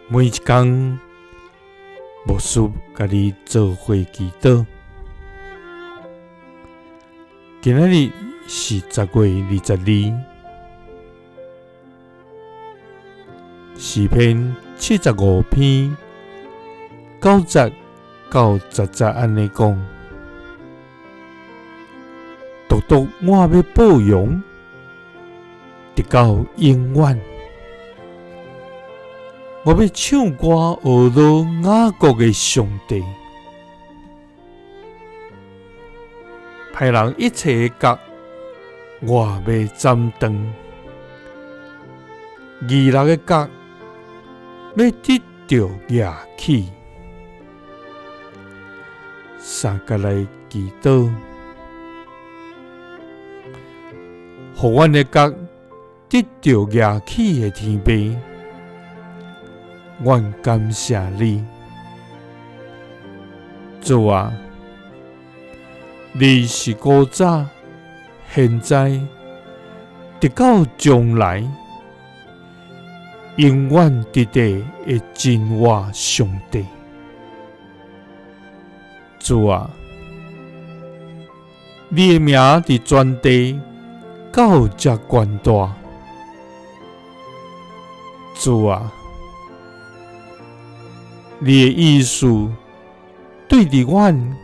每一工，牧師佮你做伙祈禱。今仔日是10月22，詩篇75篇9節到10節按呢講：獨獨我欲報榮，直到永遠。我欲唱歌呵咾雅各的上帝，歹人一切的角，我欲斬斷；義人的角，欲得著攑起。三佮來祈禱，予阮的角得著攑起的天父。阮感謝你，主啊，你是古早、現在、直到將來，永遠佇佇的真活上帝。主啊，你的名佇全地到遮懸大。主啊，你的意思對佇阮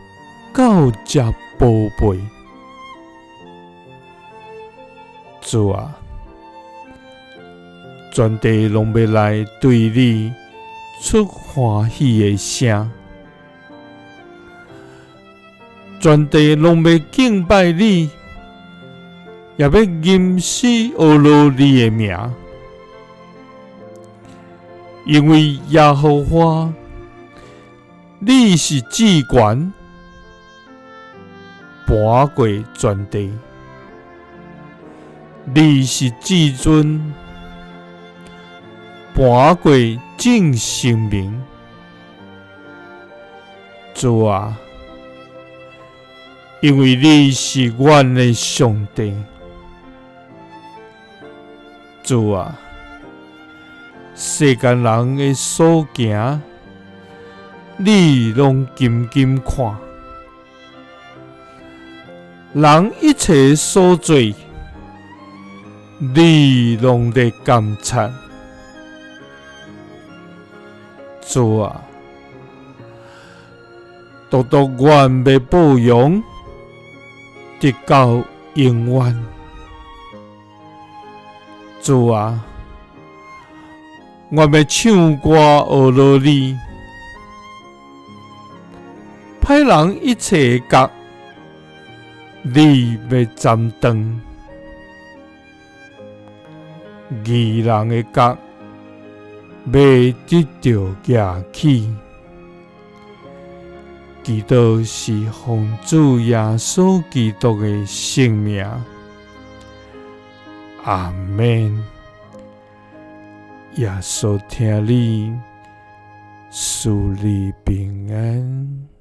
到遮寶貝。主啊，全地攏欲來對你出歡喜的聲，全地攏欲敬拜你，也欲吟詩呵咾你的名。因為耶和華，你是至懸，跋過全地；你是至尊，跋過眾神明。主啊，因為你是阮的上帝。主啊，世間人的所行，你攏緊緊看；人一切所做，你攏咧監察。主啊，獨獨阮欲報榮，直到永遠。主啊，阮欲唱歌呵咾你，歹人一切的角，你欲斬斷；義人的角，欲得著攑起。祈禱是奉主耶穌基督的聖名，阿們。耶穌疼你，賜你平安。